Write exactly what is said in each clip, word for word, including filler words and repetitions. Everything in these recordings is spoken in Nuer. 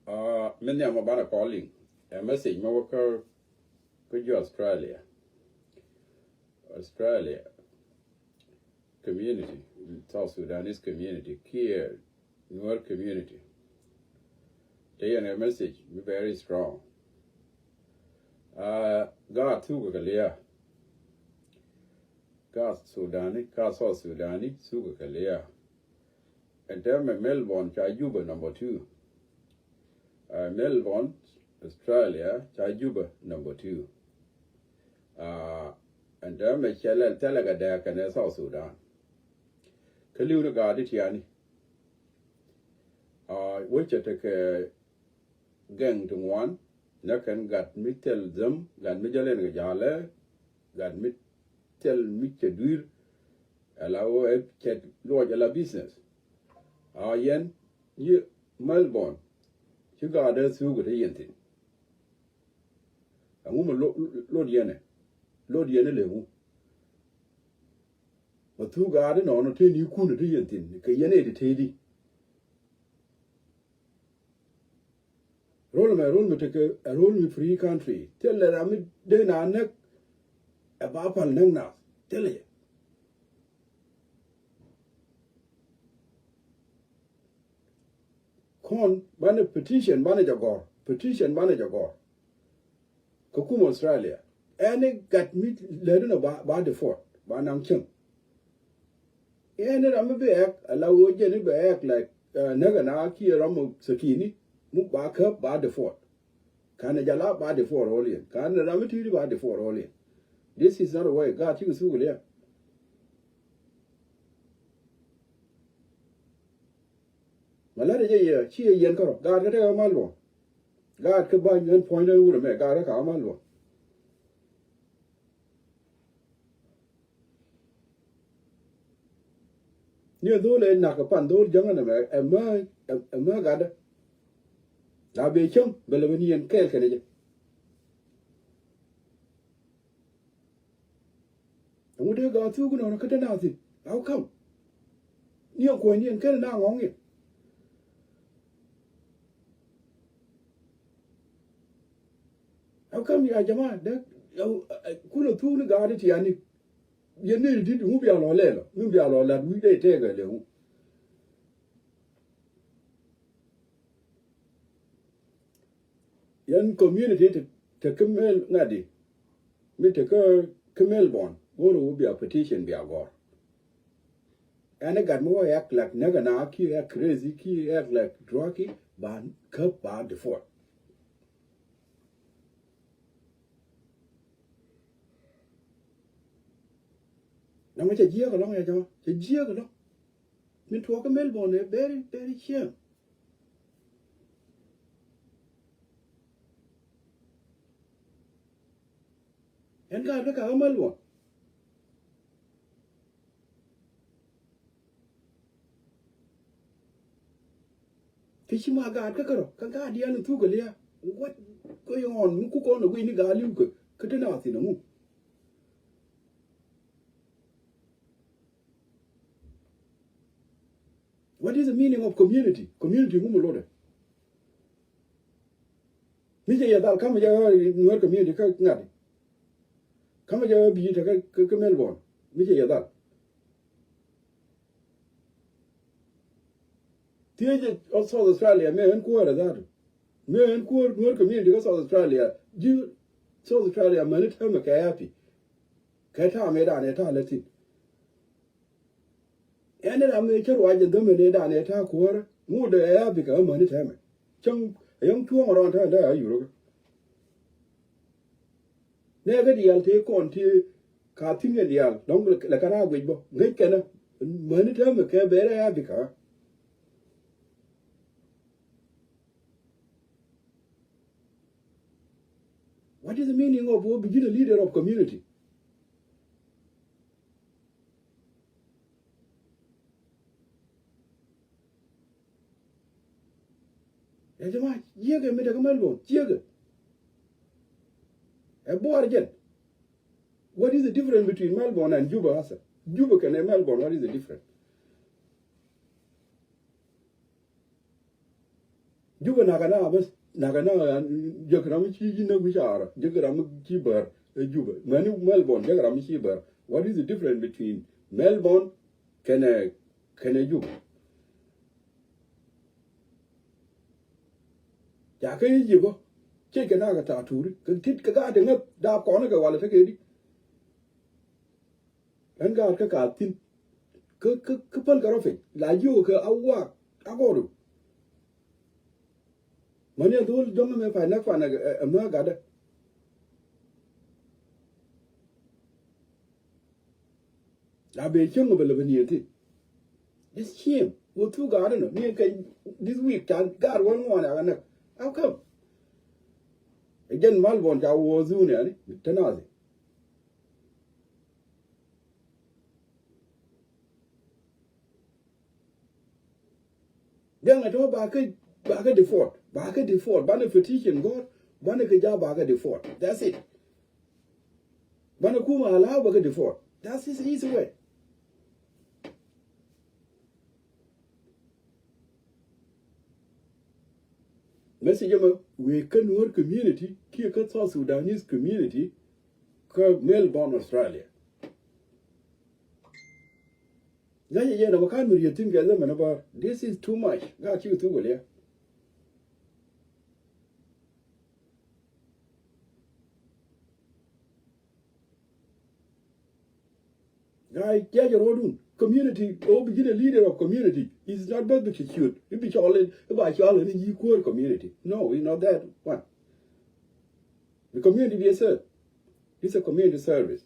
Aa, min nhiam ma banɛ kɔl liŋ ɛ message ma wä kä, kä ji̱ Australia. Australia community, South Sudanese community kiɛ Nuer community. Te yɛn ɛ message mi very strong. Aa, gaat thuk kɛ lia̱a̱. Gaat Sudani, gaat South Sudani thuk kɛ lia̱a̱. Ɛn täämɛ Melbourne ca Juba number two. Aa, Melbourne, Australia, ca Juba number two. Aa, ɛn täämɛ cɛ lɛl thilɛ kɛ dääk kɛnɛ South Sudan. Kä li̱w ni gaat ti tiani. Aa, wecɛ tekɛ gɛŋ ti ŋuan, nɛ kɛn gat mi thil dhäm, gat mi jälɛn kɛ ja̱lɛ, gat mi thil mi cɛ dui̱r, ala wä ɛ cɛ luɔc ala business. Aa, yɛn yi Melbourne, ci gaat dee thuk te yɛn thin. Ɛŋu mi lo-, lot yɛn ɛ, lot yɛn ɛ lɛ ŋu. Ma thuk gaat inɔnɔ te ni kun te yɛn thin kɛ yɛn ɛ ti te di. Rol mɛ, rol mi tekɛ, ɛ rol mi free country. Thilɛ ram mi dee na näk, ɛ ba pal näk na. Thilɛ jɛ. Kɔn banɛ petition, banɛ jɛ gɔr. Petition, banɛ jɛ gɔr. Kä kum Australia. Ɛn i̱ gat mi lät inɔ ba, ba deport, ba naŋ cieŋ. Ɛn i̱ ram mi bi ɛk, ala wä jɛn i̱ bi ɛk, like, ɛ, näk ɛna kiɛ ram mi sakini, mu ba käp ba deport. Kanɛ jala ba deport all in. Kanɛ ram mi ti̱i̱t ba deport all in. This is not a way. Gaat cikɛ thuk lia̱a̱. Ma la̱t jɛ yɛ, ci yɛ yɛn kärɔ. Gaat kä tekɛ mal luɔ̱ŋ. Gaat kä ba yɛn puɔ̱ny dee wurɛ mɛ, gaat kä ka mal luɔ̱ŋ. Ni dhol ɛ nak ɛ pan dhol jäŋä nɛmɛ, ɛ mä, ɛ mä gatdä. La bɛ cäŋ bɛ lɛ bɛ ni yɛn kɛɛl kɛnɛ jɛ. Ɛŋu dee gaat thuk inɔnɔ kä te na thi̱n? How come? Ni ɛ kuɔ̱ny ni ɛn kɛn na ŋɔ̱ŋ yɛ. How come ya jama dee, ɛ, ɛ, kulɛ thuk ni gaat ti yani. Yɛn ni dit ŋu bia lɔ lɛlɔ, ŋu bia lɔ lat wi̱i̱ dee tɛɛkɛ lɛ ŋu. Yɛn community te, te kä Mel ŋa̱di, mi te kä, kä Melbourne, go̱o̱r wu bia petition bia gɔr. Ɛn i̱ gat mi wä act like näk ɛna ki act crazy ki act like druggy, ba käp ba deport. Nɔmɔ cɛ jiɛk ɛlɔ̱ŋ ya jama, cɛ jiɛk ɛlɔ̱ŋ. Min tuɔɔk kä Melbourne ɛ very, very shame. Ɛn gaat kä ka kä Melbourne. Kɛ ci ma gaat kä kärɔ, kä gaat diaal in thuk kɛ lia̱a̱. What going on? Mi kukɔn ɛ guic ni gaat li̱w kɛ, kä te na thi̱n ɛŋu? What is the meaning of community? Community ŋu mi lotdɛ? Mi cɛ yɛ dhal, kamɛ jɛ ɣä Nuer community kä ŋa̱t. Kamɛ jɛ ɣä bi̱i̱ te kä, kä, kä Melbourne. Mi cɛ yɛ dhal. Thiecɛ South Australia, mɛ ɣän kuäärä dhatu. Mɛ ɣän kuäär Nuer community kä South Australia. Ji̱ South Australia mäni täämɛ kɛ happy. Kɛ ta̱a̱ mëë danɛ ta̱a̱ lät thi̱n. Ɛn ram mëë cä ruac in dhämɛ ni danɛ ta̱a̱ kuäärä. Ŋut dee ɛ happy kɛ mäni täämɛ. Cäŋ ɛ yäŋ tuɔ̱ɔ̱ŋ rɔɔn täämɛ dee a yurä. Nɛ kä diaal tëë kɔn tëë ka thi̱n kɛ diaal, dɔ̱ŋ lɛ kɛ raar guic bä. Ŋäc kɛnɛ, mäni täämɛ kɛ bɛ rɛ happy kɛ. What is the meaning of wä bi ji̱n a leader of community? Ya jama, jiäkɛ mi dee kä Melbourne, jiäkɛ. Ɛ buar jɛn. What is the difference between Melbourne and Juba hasa? Juba kɛnɛ Melbourne, what is the difference? Jubɛ nakä na bäth, nakä na, jek ram ci ji̱ näk wi̱c arɔ, jek ram ci bär ɛ Jubɛ. Mäni Melbourne jek ram ci bär. What is the difference between Melbourne kɛnɛ, kɛnɛ Jubɛ? Ca kɛ ji̱ ji̱ bä. Ciec kɛ nakä ta̱a̱ tuuri kɛ tit kɛ gaat ŋäth daap kɔn kɛ walɛ tekɛ di. Ɛn gaat kä ka thi̱n. Kä, kä, kä päl kɛ rɔ piny la jiök kɛ a waak a gɔɔdu. Mäni a dhol jɔŋ ɛmɛ pay näk pan ɛ, ɛ, ɛ mɛ gatdä. La ben cieŋ bɛ lɛ bɛ niɛn thi̱n. This shame. Wä thuk gaat inɔ niɛn kɛ this week ca gaat wä ŋuan ɛ a näk. How come? Ɛ jɛn Melbourne ca wä dhun yani te nathi. Diaŋ ɛ tɔ̱ ba kä, ba kä deport, ba kä deport, banɛ petition gɔ̱r, banɛ kɛ ja̱ ba kä deport. That's it. Banɛ kumɛ allow ba kä deport. That's his easy way. Message ɛmɛ wëë kä Nuer community kiɛ kä South Sudanese community kä Melbourne, Australia. Ŋäcɛ yɛn ɛ mɛ ka̱n mi riet thi̱n kɛ lɛ mɛn ɛ bäär. This is too much. Gaat cikɛ thuk kɛ liɛ. Gaa jiac rɔɔdun. Community, ɔ bi ji̱n a leader of community. It's not best bi ci ciöt i̱ bi cɔl i̱ ba cɔl ni yi kuäär community. No, it's not that one. The community bi a serve. It's a community service.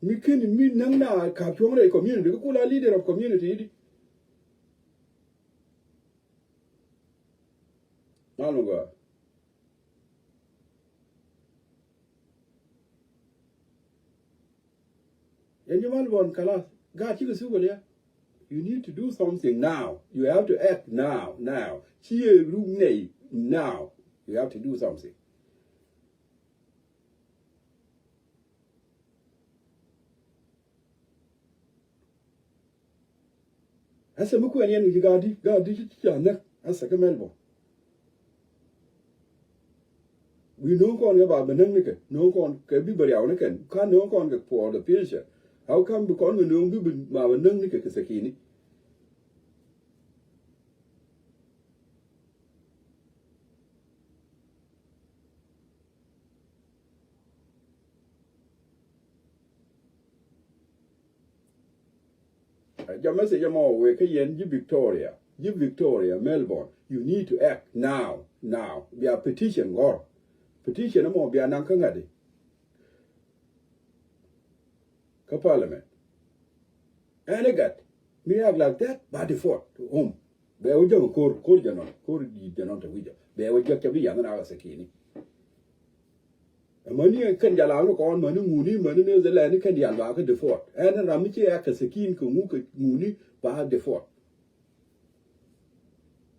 Mi ken mi näŋ na kap cuɔ̱ŋ rɛy community kä kula leader of community i̱di. Mal mi gɔaa. Yɛn ji̱ Melbourne kalas. Gaat cikɛ thuk kɛ liɛ. You need to do something now. You have to act now, now. Ci yɛ ruk nɛy now. You have to do something. Ɛ sɛ mi kuɛn yɛn wi̱ci gaat di, gaat di ci ca näk. Ɛ sɛ kä Melbourne. Wi̱i̱ no̱o̱ŋ kɔn kɛ ba bɛ näk nikɛ no̱o̱ŋ kɔn kɛ bi bɛ riaw nikɛn ka no̱o̱ŋ kɔn kɛ puɔɔr kɛ piecɛ. How come bi kɔn kɛ no̱o̱ŋ bi bi ma bɛ näk nikɛ kɛ sɛ kini. Jɛ message ɛmɔ wëë kä yɛn ji̱ Victoria, ji̱ Victoria, Melbourne, you need to act now, now. Bia petition gɔ̱r. Petition ɛmɔ bia naŋ kä ŋa̱di kä parliament. Ɛn igat mi act like that by default home. Bɛ wä jäk ko̱r, ko̱r jɛ nɔn, ko̱r ji̱ jɛ nɔn te wi̱c jɛ. Bɛ wä jäk cɛ bi yath na kɛ sɛkini. Ɛmäni kɛn jɛ la ni kɔn mäni ŋuni mäni ni dhilɛ ni kɛn diaal ba kä deport. Ɛn ram mi ci ɛ kɛ sɛkin kɛ ŋu kɛ ŋuni ba deport.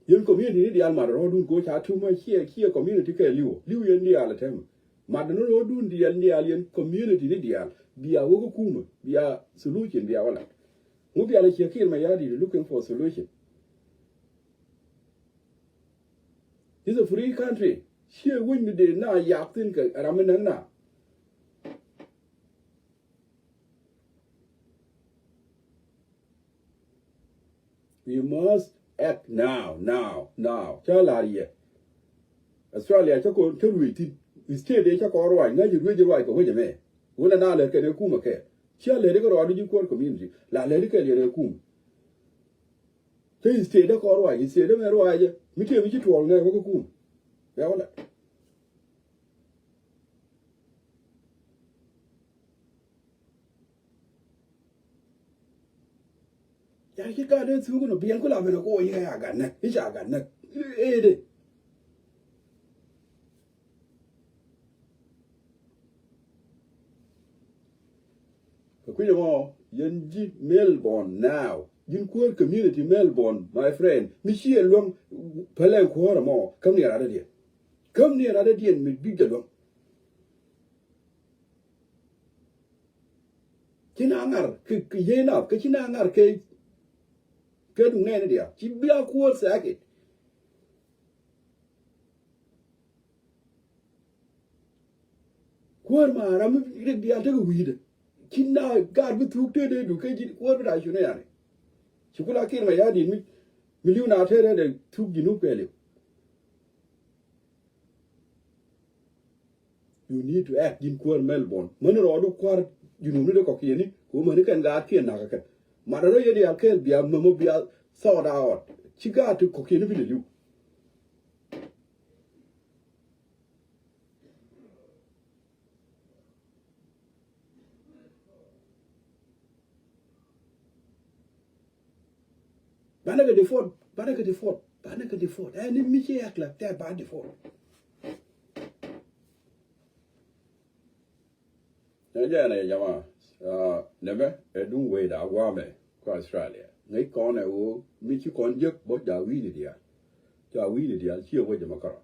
Yɛn community ni diaal mat rɔɔdun ko ca too much ciɛ ciɛ community kɛ liw liw yɛn diaal tɛm. Mat ni rɔɔdun diaal diaal yɛn community ni diaal bia wä kä kumä bia solution bia wä lat. Ŋu bia lɛ ciɛ kir ma yadi looking for solution. This is a free country. Ciɛ wec mi dee na yak thin kɛ ram mi näk na. We must act now, now, now. Ca lar yɛ. Australia ca kɔn te ruec thin. State de ca kɔn ruac ŋa̱c ruec ruac kɛ wec ɛmɛ. Wun a na lɛr kɛn ɛ kumä kɛ. Cia lɛr ikɛ ruac di ji̱ kuɔr community la lɛr ikɛ liɛr ɛ kumä. Te state dä kɔn ruac, state dä mɛ ruac jɛ mi tëë mi ci tuɔɔk nɛ wä kä kum. Bɛ wä lat. Ca ci gat dee thuk nɔ biɛn ku la ben a ko yɛ a gat näk i̱ ca gat näk. Ee dee. Kɛ kui̱c ɛmɔ yɛn ji̱ Melbourne now. Ji̱n kuäär community Melbourne, my friend. Mi ciɛ luäŋ pälɛ kuäär ɛmɔ. Käm ni ɛ rat dädiɛn. Käm ni ɛ rat dädiɛn mi dui̱c jɛ luäŋ. Ci na ŋar kɛ, kɛ yee nap, kä ci na ŋar kɛ Kɛ duŋ nɛɛni diaal ci bia kuäär sɛɛkit. Kuäär ma ram mi rik diaal tekɛ wi̱i̱dɛ. Ci na gaat bi thuk tëë dee duk kɛ ji̱ kuäär bi ta cunɛ yani. Ci kula kir ma ya̱di̱t mi miliyun a tëë dee thuk ji̱ nup kɛɛliw. You need to act ji̱n kuäär Melbourne. Mäni rɔɔdu kuäär junubni dee kɔkiɛni kɛ ɣöö mäni kɛn gaatkiɛn nakä kɛn. Mat rɔ yɛ diaal kɛɛl bia mämä bia sort out. Ci gaat ti kɔkiɛni bi lɛ li̱w. Banɛ kɛ deport, banɛ kɛ deport, banɛ kɛ deport. Ɛn ni mi ci act like that ba deport. Ɛ jɛn ɛ jama, ah, nɛmɛ ɛ duŋ wecda guamɛ kä Australia. Ŋäc kɔn ɛ ɣöö mi ci kɔn jek bä ja wi̱i̱ni diaal. Ja wi̱i̱ni diaal ciɛ wec ɛmɛ kärɔa.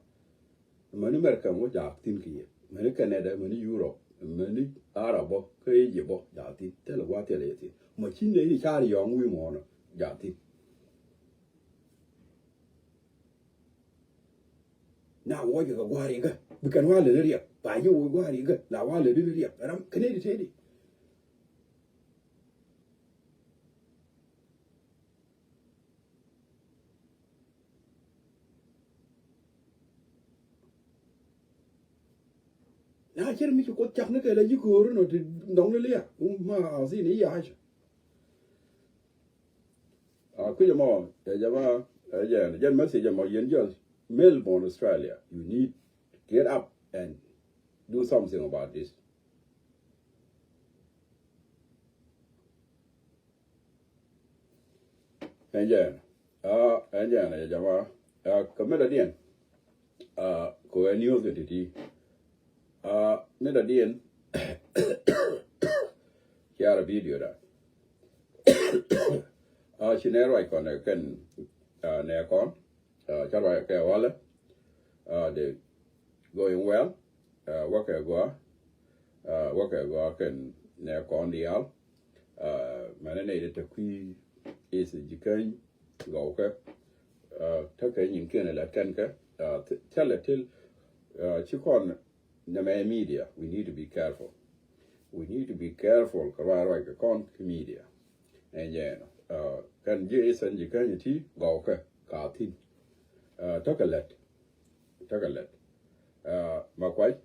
Mäni America mɔ jaak thi̱n kɛ yɛ. Mäni Canada, mäni Europe, mäni Arab bä, kä Egypt bä jaak thi̱n. Thilɛ gua̱a̱th thilɛ yɛ thi̱n. Mɔ ci nɛy ni car yɔ̱ɔ̱ŋ wi̱i̱ mɔɔnɔ jaak thi̱n. Na wuɔcɛ kɛ gua̱a̱r ikä bi kɛn wa̱a̱ lät ni riɛk. Ba ji̱ wuɔc gua̱a̱r ikä la wa̱a̱ lät ni riɛk. Ram kɛn i̱ ti tëëdi. Na cir mi ci Kuoth cak ni kɛ la ji̱ köör inɔ ti nɔŋ ni liak. Ma a thin i̱ ya̱a̱cä. A kui̱c ɛmɔ ɛ jama, ɛ jɛn jɛn message ɛmɔ yɛn jɛ Melbourne, Australia. You need to get up and do something about this. Ɛn jɛn, a ɛn jɛn ɛ jama, a kɛ mɛt adiɛn. A kɛ ɛ news kɛ ti̱ti̱. A mɛt adiɛn. Share video da. A ci nɛ ruac kɔn ɛ kɛn, a nɛ kɔn, a ca ruac kɛ walɛ. A de going well. A wäkɛ gɔaa. A wäkɛ gɔaa kɛn nɛ kɔn diaal. A mɛnɛ nɛ ite te kui̱ is jikäny gɔwkɛ. A tekɛ nyin kiɛn ɛ lät kɛn kɛ. A thilɛ til, a ci kɔn nɛmɛ media, we need to be careful. We need to be careful kɛ ruac ruac kɛ kɔn kɛ media. Ɛn jɛn, a kɛn ji̱ is ɛn ji̱ käny ti gɔwkɛ ka thi̱n. A tekɛ lät, tekɛ lät. A ma kuac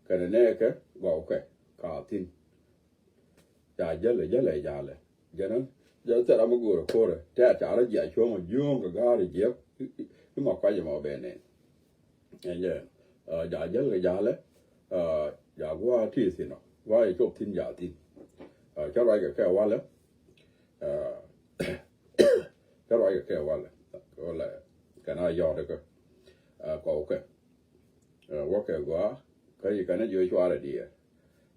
kɛn nɛɛkɛ gɔwkɛ ka thi̱n. Ca jälɛ jälɛ jalɛ jɛnɛ jɛ thɛra mi go̱o̱rɛ ko̱rɛ tɛɛt ca rɔ jiac cuɔ̱ŋ a jiööŋ kɛ ga̱a̱r jiɛk. I̱ ma kuac ɛmɔ bɛ nɛn. Ɛn jɛ, a ja jäl kɛ jalɛ, a ja gua̱a̱ ti thi̱n ɔ gua̱a̱ yɛ cop thi̱n ja thi̱n. A cä ruac kɛ kɛ walɛ, a cä ruac kɛ kɛ walɛ. Walɛ kɛn a yɔɔt kä, a kɔwkɛ. A wäkɛ gua̱a̱ kä yi kɛn a jiö cuarɛ diɛɛr.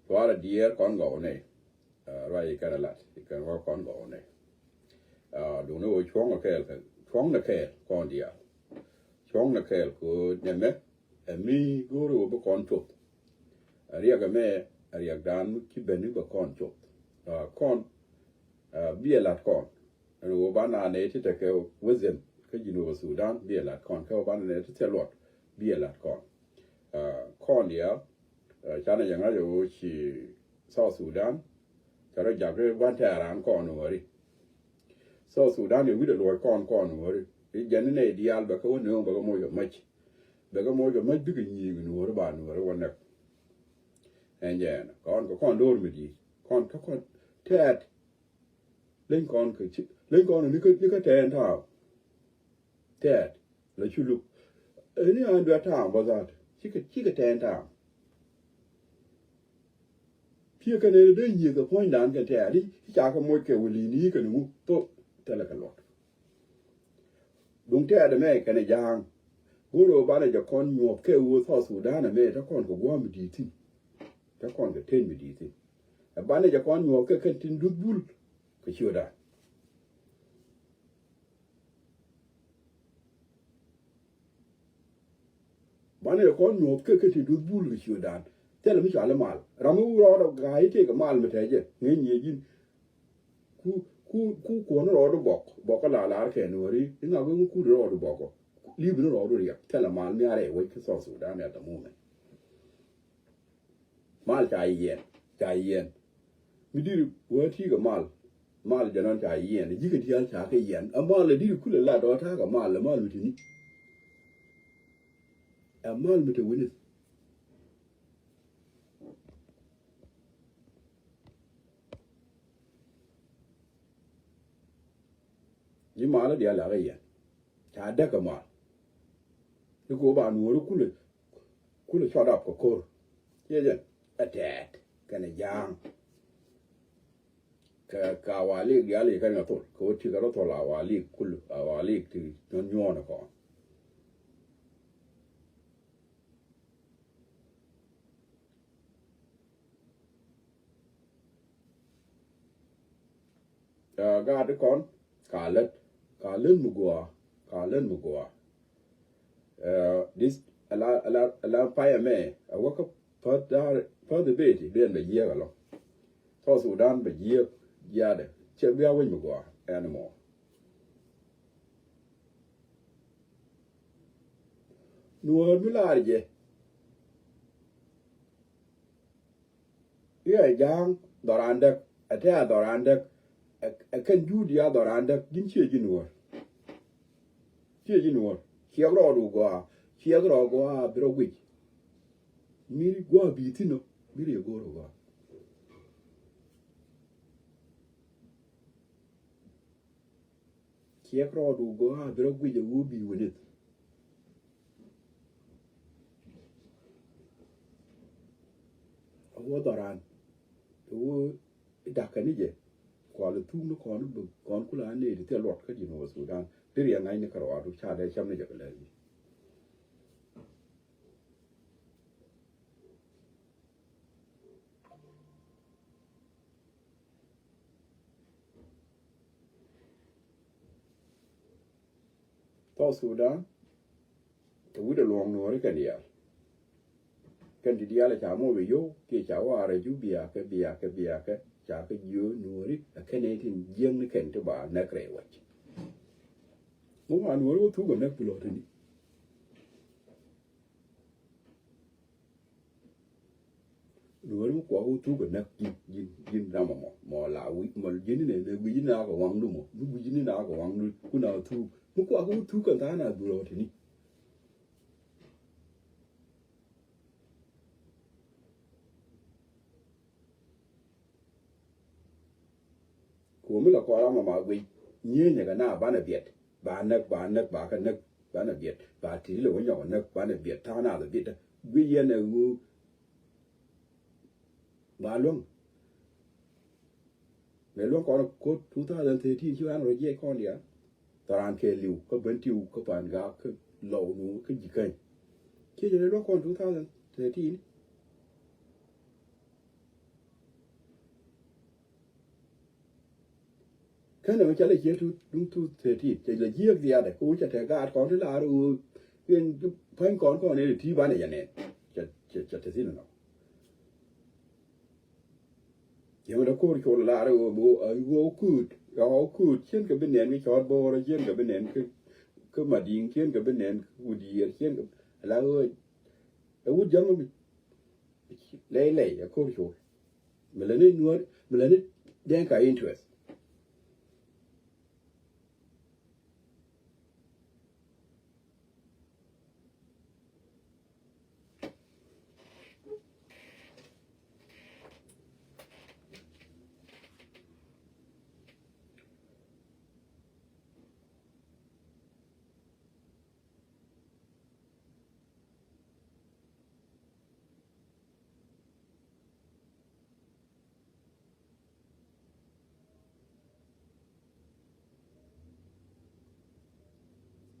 Cuarɛ diɛɛr kɔn gɔw nɛy. A ruac yi kɛn a lat yi kɛn wä kɔn gɔw nɛy. A duŋni wä cuɔ̱ŋ a kɛɛl kɛ cuɔ̱ŋ ni kɛɛl kɔn diaal. Cuɔ̱ŋ ni kɛɛl kɛ nɛmɛ ɛ mi go̱o̱ri wä bi kɔn cuɔth. A riɛk ɛmɛ a riɛk daan mi ci ben ni bɛ kɔn cuɔth. A kɔn, a biɛ lat kɔn ɛn wä ba na nɛy ti tekɛ wä dhɛn kä Jinub Sudan biɛ lat kɔn kɛ wä ba na nɛy ti thil luɔt biɛ lat kɔn. A kɔn diaal, a canɛ jɛ ŋa̱c ɛ wä ci South Sudan. Cɛ rɔ jak ri gua̱n tɛ̈r raan kɔn nuɔ̱ɔ̱ri. South Sudan i̱ wi̱cdɛ luɔ̱c kɔn kɔn nuɔ̱ɔ̱ri. I̱ jɛn ni nɛy diaal bɛ kɛ wä nööŋ bɛ kɛ moc kɛ mäc. Bɛ kɛ moc kɛ mäc bikɛ nyi̱i̱k nuɔ̱ɔ̱ri ba nuɔ̱ɔ̱ri wä näk. Ɛn jɛn kɔn kɛ kɔn do̱r mi di̱i̱t kɔn kä kɔn tɛɛt. Leny kɔn kɛ ci leny kɔn ni kä ni kä tɛɛn ta̱a̱. Tɛɛt la cu luk. Ɛni an duet ta̱a̱ bä dhat cikɛ cikɛ tɛɛn ta̱a̱. Piɛ kɛn ɛ dee nyieth kɛ puɔ̱nydan kɛ tɛɛt i̱ ca kɛ moc kɛ wä li̱i̱ni kɛn ŋu thok thilɛ kɛ luɔt. Duŋ tɛɛt ɛmɛ kɛn ɛ ja̱a̱ŋ. Go̱o̱r ɛ banɛ jɛ kɔn nyuɔ̱th kɛ ɣöö South Sudan ɛmɛ te kɔn kɛ gua̱a̱m mi di̱i̱t thi̱n. Te kɔn kɛ ten mi di̱i̱t thi̱n. Ɛ banɛ jɛ kɔn nyuɔ̱th kɛ kɛn tin duth bul kɛ ciötdan. Banɛ jɛ kɔn nyuɔ̱th kɛ kɛn tin duth bul kɛ ciötdan. Thilɛ mi cɔal i̱ mal ram mi wur rɔɔdɛ ga̱a̱c i̱ tëëkɛ mal mi tɛcɛ ŋäc nyiee ji̱n. Ku, ku, ku kuɔn rɔɔdu bɔk, bɔk la lar kɛ nuɔri, iŋa wen kut rɔɔdu bɔk. Libi ni rɔɔdu riɛk, thilɛ mal mi a rɛy wec ki South Sudan at the moment. Mal ca yiɛn, ca yiɛn. Mi diri wä ti kɛ mal, mal jɛ nɔn ca yiɛn, ji̱ kɛ diaal ca kɛ yiɛn. A mal diri kulɛ la dɔ ta kɛ mal, mal mi tini. A mal mi te wini. Ji̱ malä diaal la kɛ yɛn. Ca däk kɛ mal. Ti kɛ wä ba nuɔri kulɛ, kulɛ cɔt ap kɛ ko̱r. Ciɛ jɛn ɛ tɛɛt kɛnɛ ja̱a̱ŋ. Kɛ, kɛ awalik diaal i̱ kɛn kɛ thol kɛ wä ti kɛ rɔ thol awalik kulɛ, awalik ti nyuɔn nyuɔn ɛ kɔn. Ɛ, gaat kɔn ka lät, ka lät mi gɔaa, ka lät mi gɔaa. Ɛ, this ala, ala, ala payɛ mɛ a wä kä päth daar, päth i̱ beti ben bɛ jiɛk alɔ. South Sudan bɛ jiɛk jiadɛ cɛ bia wec mi gɔaa anymore. Nuɔɔr mi laar jɛ. I̱ ɛ ja̱a̱ŋ dhɔran däk, ɛ tɛ̈ a dhɔran däk, ɛ, ɛ kɛn juut ya dhɔran däk, ji̱n ciɛ ji̱ nuɔ̱ɔ̱r. Ciɛ ji̱ nuɔ̱ɔ̱r. Ciɛk rɔɔdu gɔaa, ciɛk rɔɔdu gɔaa bi rɔ guic. Mi gua̱a̱ bi thi̱n ɔ, bi riɛ go̱o̱r ɔ gɔaa. Ciɛk rɔɔdu gɔaa bi rɔ guic a ɣöö bi wä nith. A wä dhɔran. A wä dakä ni jɛ. Kual thuk ni kɔn bi kɔn kula ni ti thil luɔt kä ji̱n wä Sudan. Di riɛŋ ŋa̱cni kärɔadu ca dee cam ni jɛ kɛ lɛr ji̱. South Sudan, te wi̱dɛ luɔ̱ŋ nuɔ̱ɔ̱ri kɛn diaal. Kɛn ti diaal ca moc bɛ yio̱w kiɛ ca wa̱a̱ rɛc ji̱ biakä, biakä, biakä, ca kɛ jiö nuɔ̱ɔ̱ri, ɛ kɛn ɛ tin jiäkni kɛn ti ba näk rɛy wec. Mɔ ma nuɔ̱ɔ̱ri wä thuk ɛ näk bi lɔ tini. Nuɔ̱ɔ̱ri mi kuak wä thuk kɛ näk ji̱n, ji̱n, ji̱n ram mɔ, mɔ la wi̱c, mɔ ji̱n ni nɛ, nɛ wi̱c ni na kɛ waŋdu mɔ, mi wi̱c ni na kɛ waŋdu, ku na thuk. Mi kuak wä thuk kɛ tha̱a̱ŋ na dhurɔ tini. Kuɔ̱mi la kɔn ram ma guic nyieenyɛ kɛ na banɛ biɛt ba näk, ba näk, ba kɛ näk, banɛ biɛt ba ti̱ti̱ lɛ wä nyɔk näk, banɛ biɛt ta̱a̱ na bɛ biɛt. Guic yɛn ɛ ɣöö ba luäŋ. Mɛ luäŋ kɔn ko̱t two thousand thirteen ci ɣän rɔ jiɛc kɔn diaal. Thɔran kɛ li̱w kä ben tiw kä pan gaak kä lɔw nu kä ji̱ käny. Ci jɛ luäŋ kɔn two thousand thirteen. Kɛn ɛmɛ cɛ lɛ ciek tu duŋ tu thirteen cɛ lɛ jiek dhiaadɛ kä wä cɛ tɛ gaat kɔn ti laar ɣöö ɣen pua̱ny kɔn kɔn in ti banɛ jɛ nɛn. Cɛ, cɛ, cɛ te thin ɛnɔ. Yɛmɛ dee ko̱r col laar ɣöö bi ɣöö kuut ɣɔw kuut cien kɛ bi nɛn kä cɔɔt bo̱o̱rä cien kɛ bi nɛn kä, kä madi̱i̱ŋ cien kɛ bi nɛn kä wi̱diɛɛr cien kɛ la ɣöö ɛ wut jɔ̱ŋ mi. Lɛy lɛy ɛ ko̱r col. Mi lɛ ni nuɔ̱ɔ̱r mi lɛ ni dɛŋ ka interest.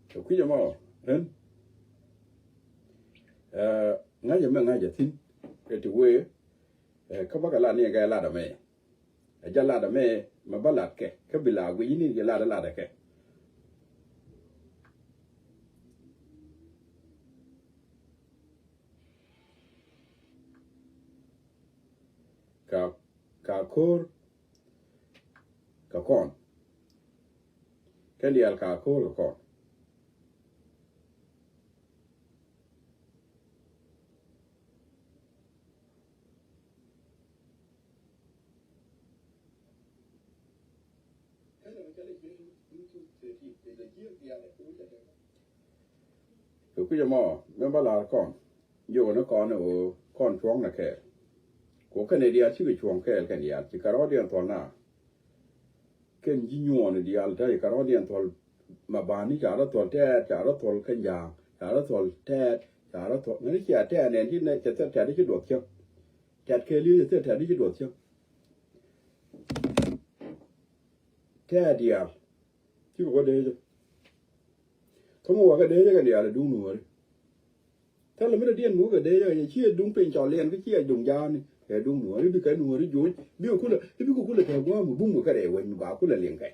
Kɛ kui̱c ɛmɔ ren, ɛ, ŋa̱cä mɛ ŋa̱cä thi̱n kɛ ti wee, ɛ, kä bä kɛ lat ni kɛ lat ɛmɛ. Ɛ jɛ lat ɛmɛ mɛ bä lat kɛ kä bi la guic ni jɛ lat ɛ lat ɛ kɛ. Ka, ka ko̱r kɛ kɔn. Kɛn diaal ka ko̱o̱r kɛ kɔn. Kɛ kui̱c ɛmɔ mɛn bä la̱r kɔn. Jiök ni kɔn ɛ ɣöö kɔn cuɔ̱ŋ nɛ kɛɛl. Ku kɛn ɛ diaal cikɛ cuɔ̱ŋ kɛɛl kɛn diaal ci kɛ rɔ̱diɛn thuɔ̱l na. Kɛn ji̱ nyuɔɔn diaal te ci kɛ rɔ̱diɛn thuɔ̱l. Ma bani ca rɔ thuɔ̱l tɛɛt, ca rɔ thuɔ̱l kɛn ja̱a̱ŋ, ca rɔ thuɔ̱l tɛɛt, ca rɔ thuɔ̱l ŋäni cia tɛɛt nɛn ci nɛ cɛ thil tɛɛt ci duɔth cäŋ. Tɛɛt kɛɛliw cɛ thil tɛɛt ci duɔth cäŋ. Tɛɛt diaal cikɛ wä deecä. Kä mi wakɛ deecä kɛ diaal ɛ duŋ nuɔ̱ɔ̱ri. Thilɛ mi dɔ̱diɛn mi wakɛ deecä kɛ ci ɛ duŋ piny cɔl liɛn kä ci ɛ duŋ ja̱a̱ni kɛ duŋ nuɔ̱ɔ̱ri bikɛ nuɔ̱ɔ̱ri joc bikɛ kulɛ bikɛ kulɛ kɛ gua̱a̱m mi bum kɛ kɛ rɛy wec mi ba kulɛ liŋ kɛ.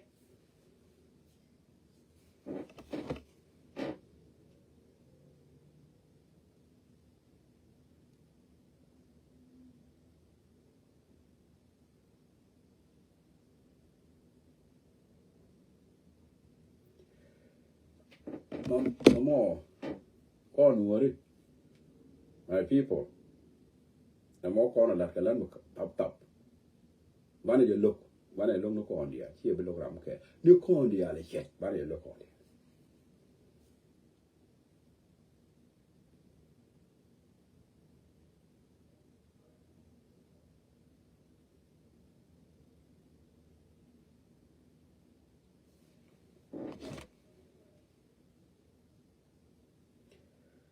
Mɔ, mɔ, kɔn nuɔri. My people. Nɛ mɔ kɔn a lat kɛ lat mi thap thap. Banɛ jɛ lo̱k, banɛ jɛ lo̱k ni kɔn diaal, ci bi lo̱k ram kɛ. Ni kɔn diaal ɛ cɛt, banɛ jɛ lo̱k kɔn diaal.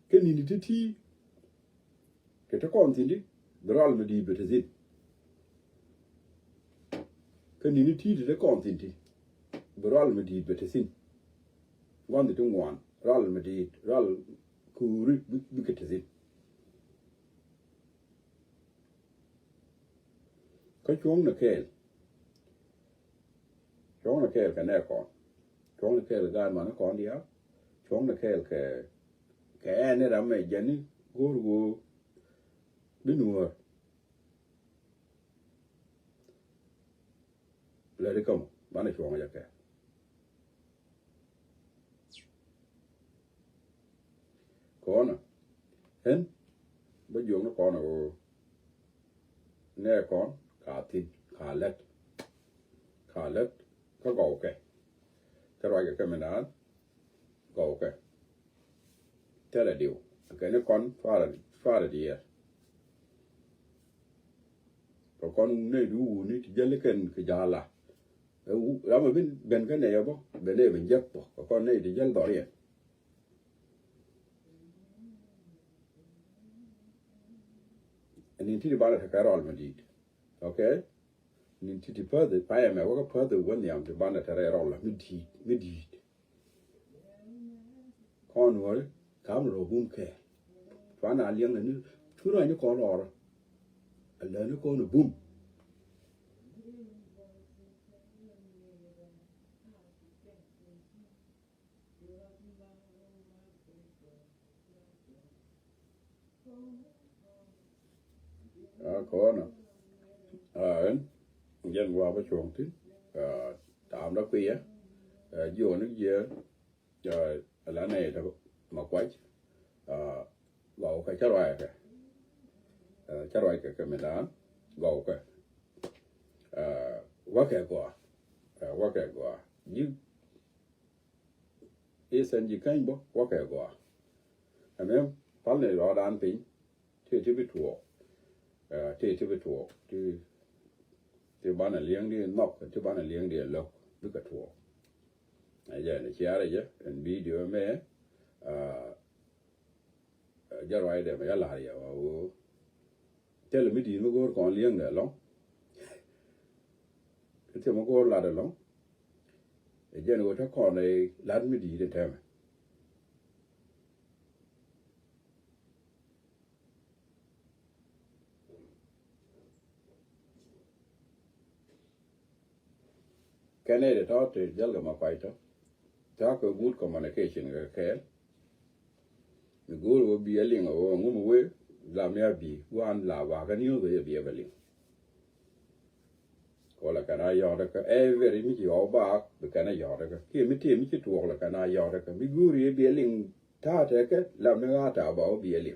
Kɛ ni̱ni ti̱ti̱ kɛ te kɔn thi̱n di bi rual mi di̱i̱t bɛ te thi̱n. Kɛ ni̱ni ti̱ti̱ te kɔn thi̱n ti bi rual mi di̱i̱t bɛ te thi̱n. Gua̱n thi ti ŋuan rual mi di̱i̱t rual kuuri bi, bikɛ te thi̱n. Kä cuɔ̱ŋ ni kɛɛl. Cuɔ̱ŋ ni kɛɛl kɛ nɛ kɔn. Cuɔ̱ŋ ni kɛɛl kɛ gaat mani kɔn diaal. Cuɔ̱ŋ ni kɛɛl kɛ, kɛ ɛn ni ram mɛ jɛn ni go̱o̱r go̱o̱r. Bi nuɔ̱ɔ̱r. Lɛri kämɔ banɛ cuɔ̱ŋ jɛ kɛ. Kɔnä ɛn bä jiök ni kɔnä ɣöö nɛ kɔn ka thi̱n ka lät, ka lät kä gɔw kɛ. Kä ruac kɛ kɛ mi naan gɔw kɛ. Thilɛ diw kɛ ni kɔn cuarɛ, cuarɛ diɛɛr. Kɛ kɔn nɛy di wuni ti jäli kɛn kɛ ja̱a̱la. Ɛ wu ram ɛ bin ben kä nɛy ɛ bä ben nɛy ben jek bä kɛ kɔn nɛy ti jäl dhɔriɛn. Ɛn in ti di banɛ tekɛ rɔl mi di̱i̱t. Okay. Nin ti ti päthi payɛ mɛ wäkä päthi wä nhiam ti banɛ te rɛy rɔl mi di̱i̱t, mi di̱i̱t. Kɔn wä kam rɔ bum kɛ. Cuan a liɛŋ ni cu rɔ ni kɔn rɔɔrɔ. A lɛ ni kɔn bum. A kɔnä a ɛn jɛn gua̱a̱ bä cuɔ̱ŋ thi̱n. A taamdä kuiyɛ. A jiɔni jiɛ. A la nɛy tä ma kuac. A gɔw kɛ cä ruac kɛ. A cä ruac kɛ kɛ mi daan gɔw kɛ. A wäkɛ gɔaa. A wäkɛ gɔaa ji̱. I̱ thɛn ji̱ käny bä wäkɛ gɔaa. Ɛmɛ pal ni rɔɔdan piny. Ti ti bi tuɔɔk. Ɛ ti ti bi tuɔɔk ti ti banɛ liɛŋ di nhɔk ti banɛ liɛŋ di lɔk bikɛ tuɔɔk. Ɛ jɛ ni ciarɛ jɛ ɛn bidio mɛ. Ɛ jɛ ruacdɛ mɛ jɛ la̱r yɛ wa woo. Thilɛ mi di̱i̱t mi go̱o̱r kɔn li̱eŋdɛ ɛlɔ̱ŋ. Kä thilɛ mi go̱o̱r lat ɛlɔ̱ŋ. Ɛ jɛn ɣöö te kɔn ɛ lat mi di̱i̱t ɛ tɛmɛ. Kɛn nɛy ti tɔ̱ ti jälkɛ ma kuay tɔ̱. Tɔ̱ kɛ good communication kɛ kɛɛl. Mi go̱o̱r ɣöö bi ɛ liŋ ɣöö ŋum wee la mi a bi gua̱a̱n la wakä ni ɣöö bɛ yɛ bi ɛ bɛ liŋ. Wala kɛn a yɔɔdɛ kä every mi ci ɣɔw baak bi kɛn a yɔɔdɛ kä kiɛ mi tëë mi ci tuɔɔk la kɛn a yɔɔdɛ kä mi guuri biɛ liŋ ta̱a̱ tɛkɛ la mi ɣaa ta̱a̱ ba wä biɛ liŋ.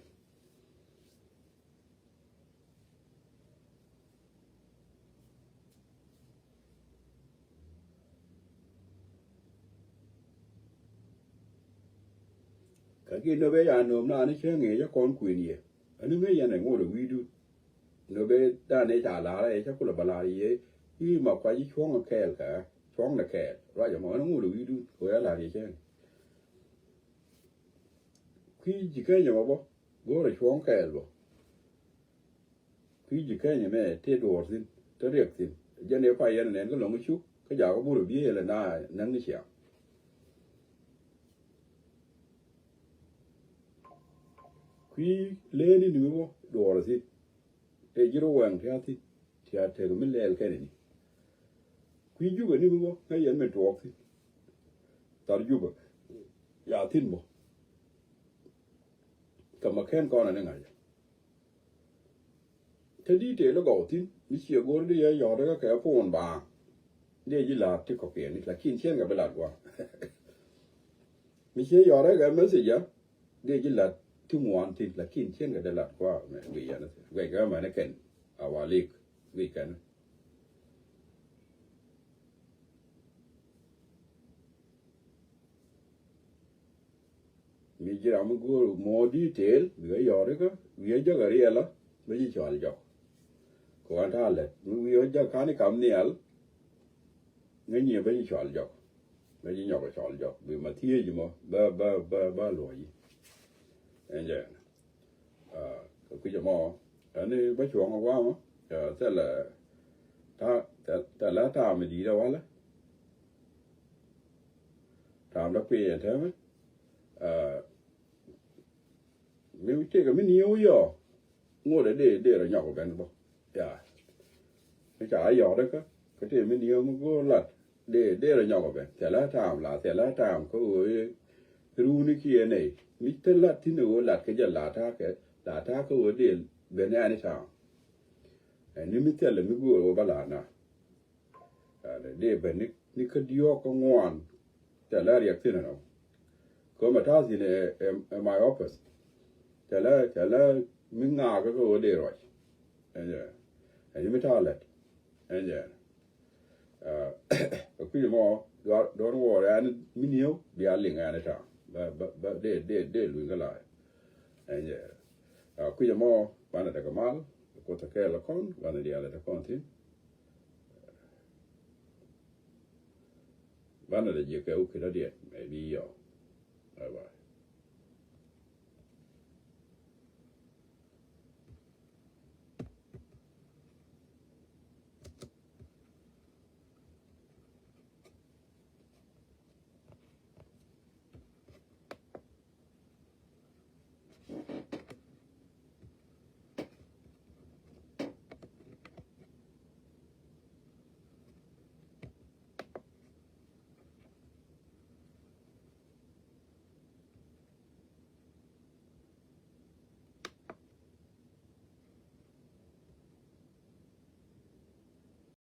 Kä ki nöbɛ ya nööm na ni cä ŋee cä kɔn kuën yɛ. Ani ŋäc yɛn ɛ ŋot ɛ wi̱i̱du. Nöbɛ dan ɛ ca la̱r ɛ cä kulɛ bä la̱r yɛ. I̱ ma kuac i̱ cuɔ̱ŋ ɛ kɛɛl kä cuɔ̱ŋ nɛ kɛɛl ruac ɛmɔ ani ŋot ɛ wi̱i̱du kɛ ɣöö ya la̱r yɛ cä ŋee. Kui̱ ji̱ Kenya mɔ bä go̱o̱rɛ cuɔ̱ŋ kɛɛl bä. Kui̱ ji̱ Kenya mɛ tëë duɔ̱ɔ̱r thi̱n te riɛk thi̱n. Jɛn ëë pay yɛn ɛ nɛn kä lɔ̱ŋ cuk kä jakä burɛ bieyɛ lɛ na näk ni ciaŋ. Kui̱ leeni ni mi wä duɔ̱ɔ̱r thi̱n. Tëë ji̱ rɔ wɛŋ tia̱a̱ thi̱n tia̱a̱ tek mi lɛɛl kɛn ni. Kui̱ Jubɛ ni mi wä ŋäc yɛn mi tuɔɔk thi̱n. Thar Jubɛ ya thi̱n bä. Kä ma kɛn kɔn ani ŋa̱cä. Te detail gɔw thi̱n mi ciɛ go̱r di yɛ yɔ̱ɔ̱t kä kɛ puun baaŋ. Dee ji̱ la̱a̱t ti kɔ̱kiɛn ni lakin cien kɛ bi la̱t gua̱a̱. Mi ciɛ yɔ̱ɔ̱t kɛ message a dee ji̱ la̱t ti ŋuan thi̱n lakin cien kɛ dee la̱t gua̱a̱ mɛ guic yɛn thi̱n guic kɛ mɛn kɛn a walik guic kɛn. Mi ji̱ ram mi go̱o̱r more detail bikɛ yɔ̱ɔ̱rikä wi̱i̱ jäk a riɛlä bä ji̱ cɔal jɔk. Kɛ ɣän ta̱a̱ lät mi wi̱i̱ jäk ka̱n i̱ kam nhial. Ŋäc nyiɛ bä ji̱ cɔal jɔk bä ji̱ nyɔk a cɔal jɔk bi ma thiec mɔ bä bä bä bä luɔ̱c. Ɛn jɛ. Kɛ kui̱c ɛmɔ ɛn i̱ bä cuɔ̱ŋ a gua̱a̱mä. Thilɛ ta̱a̱ thilɛ ta̱a̱ mi di̱i̱t a walä. Ta̱a̱m dä kui̱ ɛn täämɛ. Mi tëëkɛ mi ni̱ew yɔ ŋot ɛ dee dee rɔ nyɔk ɛ ben bä. Ya mi ca yɔk dä kä kä tëë mi ni̱ew mi go̱o̱r lat dee dee rɔ nyɔk ɛ ben thilɛ ta̱a̱m la thilɛ ta̱a̱m kä ɣöö i̱ ruuni kiɛ nɛy mi te lat thi̱n ɛ ɣöö lat kä jɛ la ta̱a̱ kɛ la ta̱a̱ kä ɣöö dee ben any time. Ɛn ni mi thilɛ mi go̱o̱r ɣöö bä la na. Dee ben ni kä diɔ̱ɔ̱k kä ŋuan. Thilɛ riɛk thi̱n ɛnɔ. Kä mɛ ta̱a̱ thi̱n ɛ my office. Thilɛ thilɛ mi ŋaak kä ɣöö dee ruac. Ɛn jɛ ɛn ni mi ta̱a̱ lät. Ɛn jɛ. Ɛ kui̱c mɔ duɔ̱ɔ̱r wɔ rɛ̈ɛ̈n mi ni̱ew bia liŋ ɛn ɛ ta̱a̱ bä bä bä dee dee dee luny kä la̱a̱c. Ɛn jɛ. Ɛ kui̱c mɔ banɛ tekɛ mal kuoth kɛɛl ɛ kɔn banɛ diaal ɛ te kɔn thi̱n. Banɛ dɛ jiɛ kɛ wä kɛ dɔ̱diɛn mɛ bi yɔ. Bye bye.